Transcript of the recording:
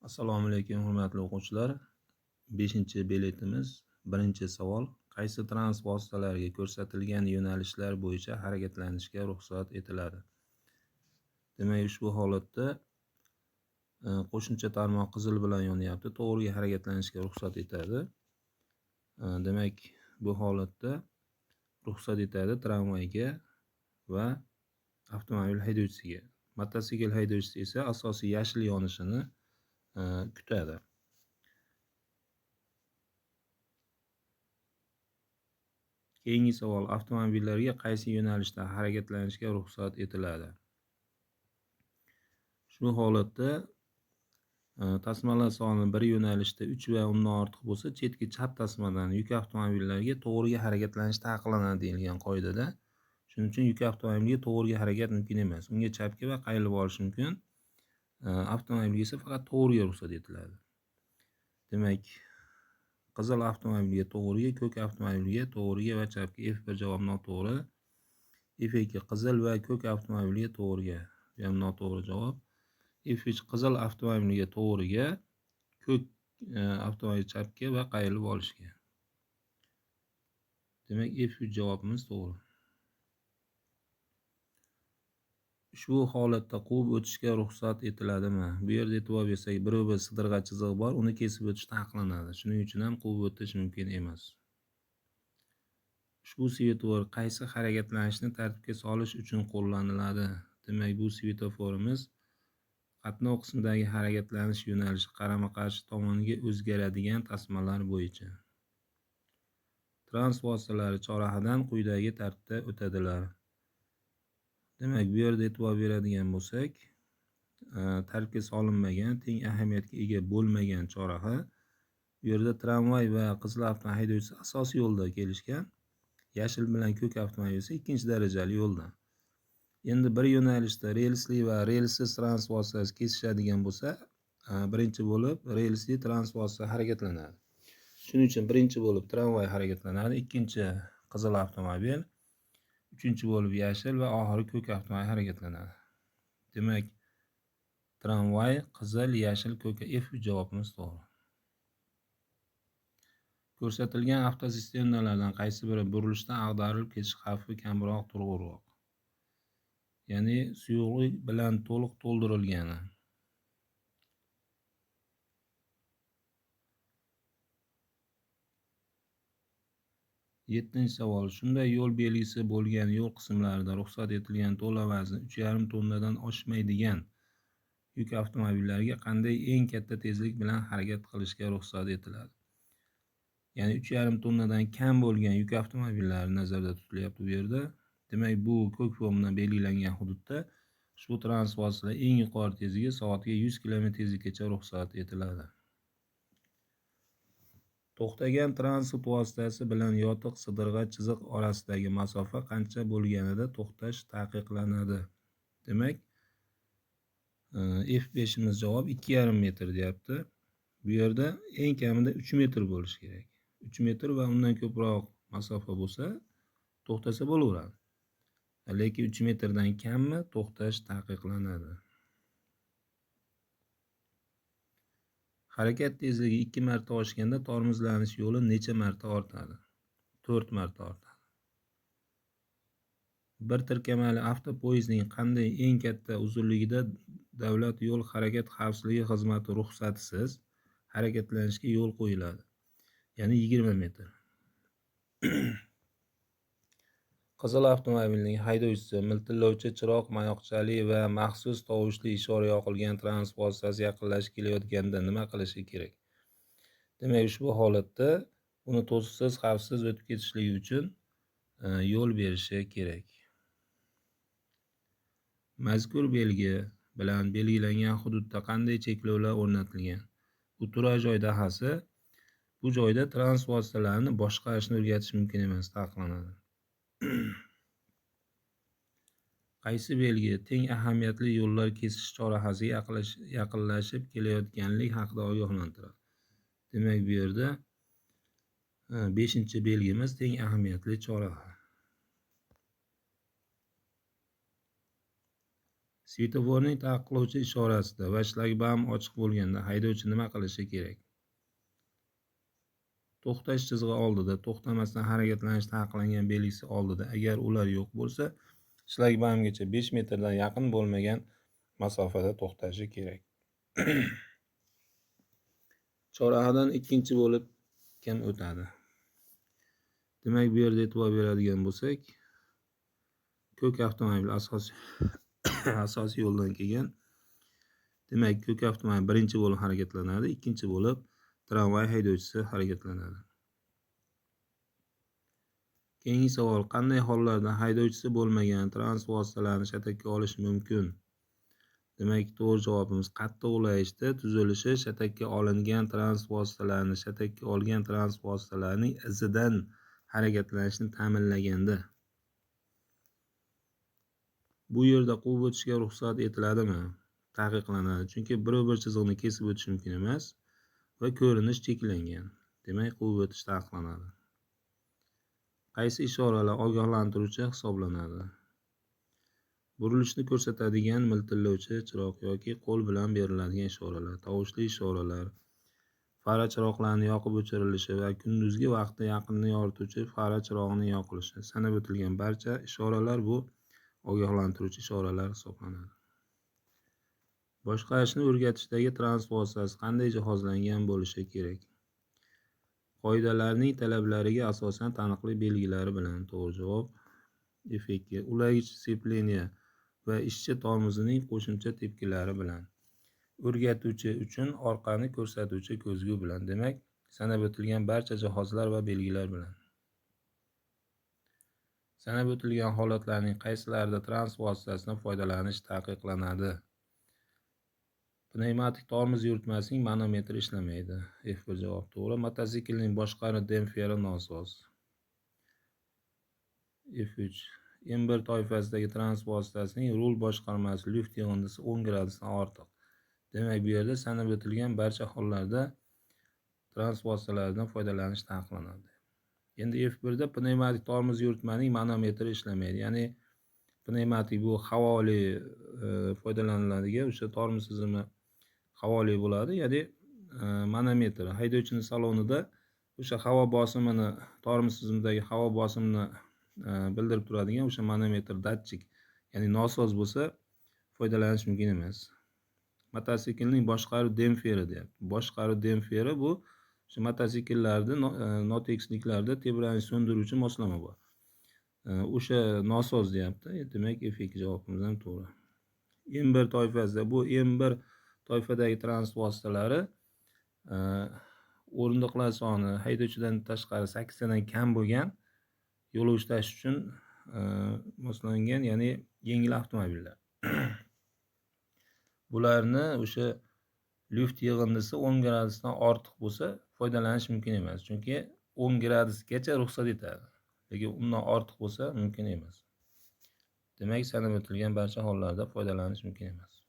Assalomu alaykum, hurmatli o'quvchilar. 5-biletimiz 1-savol. Qaysi transport vositalariga ko'rsatilgan yo'nalishlar bo'yicha harakatlanishga ruxsat etiladi? Demak, ushbu holatda qo'shimcha tarmoq qizil bilan yonyapti, to'g'riga harakatlanishga ruxsat etadi. Demak, bu holatda ruxsat etadi tramvayga va avtomobil haydovchisiga. Mototsikl haydovchisi esa asosiy yashil yonishini kutadi. Keyingi savol. Avtomobillarga qaysi yo'nalishda harakatlanishga ruxsat etiladi? Shu holatda tasmalar soni bir yo'nalishda 3 va undan ortiq bo'lsa, chetki chap tasmadan yuk avtomobillariga to'g'riga harakatlanish taqiqlanadi deyilgan qoidada. Shuning uchun yuk avtomobiliga to'g'riga harakat mumkin emas. Unga chapga va qayrilib olish mumkin. Avtomobilga esa faqat to'g'riga ruxsat etiladi. Demak, qizil avtomobilga to'g'riga, ko'k avtomobilga to'g'riga va chapga. F1 javob noto'g'ri. F2 qizil va ko'k avtomobilga to'g'riga. Bu ham noto'g'ri javob. F3 qizil avtomobilga to'g'riga, ko'k avtomobil chapga va qayrilib olishga. Demak, F3 javobimiz to'g'ri. Ushbu holatda quvib o'tishga ruxsat etiladimi? Bu yerda e'tibor bersak, bir sidirg'a chizig'i bor, uni kesib o'tish taqiqlanadi. Shuning uchun ham quvib o'tish mumkin emas. Ushbu svetofor qaysi harakatlanishni tartibga solish uchun qo'llaniladi? Demak, bu svetoforimiz qatnov qismidagi harakatlanish yo'nalishi qarama-qarshi tomonga o'zgaradigan tasmalar bo'yicha. Transport vositalari chorrahadan quyidagi tartibda o'tadilar. Demak, bu yerda e'tibor beradigan bo'lsak, tartibga solinmagan, teng ahamiyatga ega bo'lmagan chorraha. Bu yerda tramvay va qizil avtomobil haydovchisi asosiy yo'lda kelishgan, yashil bilan ko'k avtomobil esa ikkinchi darajali yo'lda. Endi bir yo'nalishda relsli va relssiz transport vositasi kesishadigan bo'lsa, birinchi bo'lib relsli transport vositasi harakatlanadi. Shuning uchun birinchi bo'lib tramvay harakatlanadi, ikkinchi qizil avtomobil, uchinchi bo'lib yashil va oxiri ko'k avtomobil harakatlanadi. Demak, tramvay, qizil, yashil, ko'k. F javobimiz to'g'ri. Ko'rsatilgan avtosisternalardan qaysi biri burilishdan ag'darilib ketish xavfi kamroq, to'g'riroq? Ya'ni suyuqlik bilan to'liq to'ldirilgani. Yettinchi savol. Shunday yo'l belgisi bo'lgan yo'l qismlarida ruxsat etilgan to'la vazni 3,5 tonnadan oshmaydigan yuk avtomobillariga qanday eng katta tezlik bilan harakat qilishga ruxsat etiladi? Ya'ni 3,5 tonnadan kam bo'lgan yuk avtomobillari nazarda tutilyapti bu yerda. Demak, bu ko'k fon bilan belgilangan hududda ushbu transport vositalari eng yuqori tezligi soatiga 100 km tezlikgacha ruxsat etiladi. To'xtagan transport vositasi bilan yotiq sidirg'a chiziq orasidagi masofa qancha bo'lganida to'xtash taqiqlanadi? Demak, F5imiz javob 2,5 metr deyapti. Bu yerda eng kamida 3 metr bo'lishi kerak. 3 metr va undan ko'proq masofa bo'lsa, to'xtasa bo'laveradi. Lekin 3 metrdan kammi, to'xtash taqiqlanadi. Harakat tezligi 2 marta oshganda tormozlanish yo'li necha marta ortadi? 4 marta ortadi. Bir tirkamali avtopoyezdning qanday eng katta uzunligida davlat yo'l harakat xavfsizligi xizmati ruxsatisiz harakatlanishga yo'l qo'yiladi? Ya'ni 20 metr. Qizil avtomobilning haydovchisi miltillovchi chiroq mayoqchali va maxsus tovushli ishora yoqilgan transport vositasi yaqinlashib kelayotganda nima qilishi kerak? Demak, ushbu holatda uni to'siqsiz, xavfsiz o'tib ketishligi uchun yo'l berishi kerak. Mazkur belgi bilan belgilangan hududda qanday cheklovlar o'rnatilgan? Bu turar joy dahasi. Bu joyda transport vositalarini boshqarishni o'rgatish mumkin emas, taqiqlanadi. Qaysi belgi teng ahamiyatli yo'llar kesish chorrahasiga yaqinlashib kelayotganlik haqida ogohlantiradi? Demak, bu yerda 5-belgimiz teng ahamiyatli chorraha. Svetoforning taqiqlovchi ishorasida va shlagbaum ochiq bo'lganda haydovchi nima qilishi kerak? To'xtash chizig'i oldida, to'xtamasdan harakatlanish taqiqlangan belgisi oldida, agar ular yo'q bo'lsa, shlagbaumgacha 5 metrdan yaqin bo'lmagan masofada to'xtashi kerak. Chorrahadan ikkinchi bo'lib kim o'tadi? Demak, bu yerda e'tibor beradigan bo'lsak, ko'k avtomobil asosiy yo'ldan kelgan. Demak, ko'k avtomobil birinchi bo'lib harakatlanadi, ikkinchi bo'lib tramvay haydovchisi harakatlanadi. Keyingi savol: qanday hollarda haydovchisi bo'lmagan transport vositalarini shatakka olish mumkin? Demak, to'g'ri javobimiz qattiq ulayishda tuzilishi shatakka olingan transport vositalarini shatakka olgan transport vositalarining izidan harakatlanishni ta'minlaganda. Bu yerda quvib o'tishga ruxsat etiladimi? Taqiqlanadi, chunki bir chizig'ini kesib o'tish mumkin emas va ko'rinish cheklangan. Demak, quvib o'tish taqiqlanadi. Qaysi ishoralar ogohlantiruvchi hisoblanadi? Burilishni ko'rsatadigan miltillovchi chiroq yoki qo'l bilan beriladigan ishoralar, tovushli ishoralar, fara chiroqlarining yoqib o'chirilishi va kunduzgi vaqtda yaqinni yorituvchi fara chirog'ining yoqilishi. Sanab o'tilgan barcha ishoralar bu ogohlantiruvchi ishoralar hisoblanadi. Boshqarishni o'rgatishdagi transport vositasi qanday jihozlangan bo'lishi kerak? Qoidalarning talablariga asosan taniqli belgilari bilan. To'g'ri javob F2. Ulagich sцепление va ishchi tormozining qo'shimcha tepkilari bilan. O'rgatuvchi uchun orqani ko'rsatuvchi ko'zgu bilan. Demak, sanab o'tilgan barcha jihozlar va belgilar bilan. Sanab o'tilgan holatlarning qaysilarida transport vositasidan foydalanish taqiqlanadi? Pnevmatik tormoz yuritmasining manometri ishlamaydi. F1 javob to'g'ri. Mototsiklning boshqaruv demferi nosoz. F3. M1 toifasidagi transport vositasining rul boshqarmasi lyuft yig'indisi 10 gradusdan ortiq. Demak, bu yerda sanab o'tilgan barcha hollarda transport vositalaridan foydalanish taqiqlanadi. Endi F1 da pnevmatik tormoz yuritmaning manometri ishlamaydi. Ya'ni pnevmatik bu havoli foydalaniladigan o'sha tormoz tizimi havoli bo'ladi, ya'ni manometr haydovchining salonida o'sha havo bosimini, tormoz tizimidagi havo bosimini bildirib turadigan o'sha manometr datchik, ya'ni nosoz bo'lsa foydalanish mumkin emas. Mototsiklning boshqaruv demferi deyapti. Boshqaruv demferi bu o'sha mototsikllarda notekisliklarda tebranish so'ndiruvchi moslama bor. O'sha nosoz deyapti. Demak, F2 javobimiz ham to'g'ri. M1 toifasida bu M1 toifadagi transport vositalari o'rindiqlar soni haydovchidan tashqari 8 tadan kam bo'lgan yo'lovchi tashish uchun moslangan, ya'ni yengil avtomobillar. Bularni o'sha lyuft yig'indisi 10 gradusdan ortiq bo'lsa foydalanish mumkin emas, chunki 10 gradusgacha ruxsat etadi, lekin undan ortiq bo'lsa mumkin emas. Demak, sanab o'tilgan barcha hollarda foydalanish mumkin emas.